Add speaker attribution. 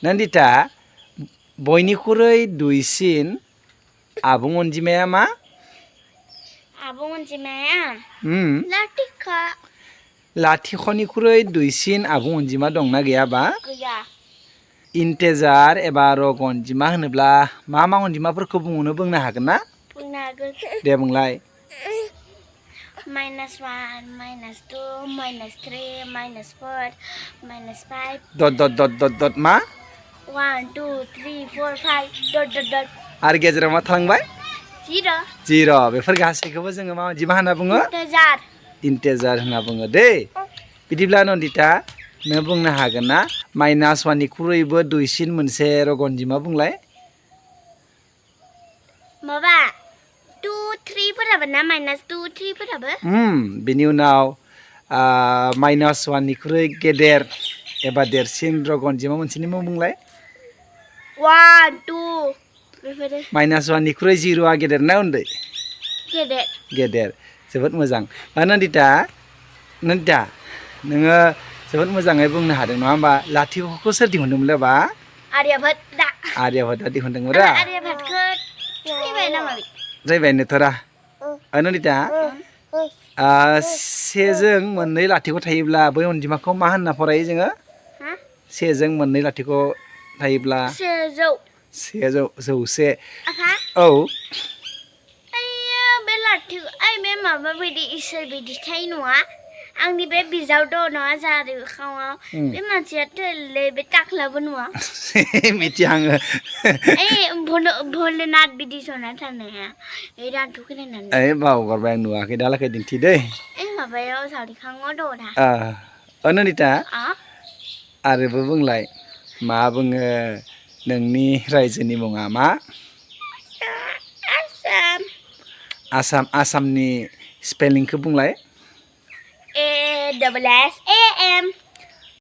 Speaker 1: नन्दिता बयनिख्रुइ दुइसिन आबुं अनजिमाया मा?
Speaker 2: आबुं अनजिमाया लाथिख'।
Speaker 1: लाथिख'निख्रुइ दुइसिन आबुं अनजिमा दंना गैयाबा?
Speaker 2: गैया।
Speaker 1: इन्टेजार एबा रग अनजिमा होनोब्ला मा मा अनजिमाफोरखौ बुंनो हागोन ना?
Speaker 2: बुंनो हागोन।
Speaker 1: दे बुंलाय।
Speaker 2: -1, -2, -3, -4, -5. ...
Speaker 1: मा?
Speaker 2: 1, 2, 3, 4, 5. ...
Speaker 1: आरो गेजेराव मा थालांबाय?
Speaker 2: 0.
Speaker 1: 0 बेफोर गासैखौबो जोङो मा अनजिमा होनना बुङो?
Speaker 2: इन्टिजार।
Speaker 1: इन्टिजार होनना बुङो दै। बिदिब्ला नन्दिता नों बुंनो हागोन ना -1निख्रुइबो दुइसिन मोनसे रग अनजिमा बुंलाय?
Speaker 2: माबा 2, 3 फोराबो ना -2, 3 फोराबो?
Speaker 1: बिनि उनाव -1निख्रुइ गेदेर एबा देरसिन रग अनजिमा मोनसेनि मुं बुंलाय?
Speaker 2: 1, 2 बेफोरो।
Speaker 1: -1निख्रुइ 0आ गेदेर ना उन्दै?
Speaker 2: गेदेर।
Speaker 1: गेदेर। जोबोद मोजां। नन्दिता नोङो जोबोद मोजाङै बुंनो हादों नङा होमबा? लाथिख'खौ सोर दिहुनदोंमोनलाबा?
Speaker 2: आर्यभट्टआ।
Speaker 1: आर्यभट्टआ दिहुनदोंमोनरा?
Speaker 2: आर्यभट्टखौ थैबाय नामा बे?
Speaker 1: थैबायनोथ' रा। नन्दिता 1जों मोननै लाथिख' थायोब्ला बै अनजिमाखौ मा होनना फरायो जोङो? 1जों मोननै लाथिख' थायोब्ला?
Speaker 2: 100।
Speaker 1: जौसे।
Speaker 2: आफा?
Speaker 1: औ।
Speaker 2: बे लाथिख' बे माबा बायदि इसोर बायदि थायो नङा? आंनि बे बिजाब दङ जारिखाङाव बे मानसिया थोलै बे टाक्लाबो नङा?
Speaker 1: मिथिया आङो।
Speaker 2: भोलेनाथ बिदि जना थानाया रानथु खोनानानै।
Speaker 1: बावगारबाय आं नुवाखै दालागै दिन्थि दै।
Speaker 2: माबायाव जारिखाङाव दङ दा।
Speaker 1: नन्दिता आरोबो बुंलाय मा बुङो नोंनि रायजोनि मुङा मा?
Speaker 2: आसाम।
Speaker 1: आसामनि स्पेलिंखौ बुंलाय?
Speaker 2: ASSAM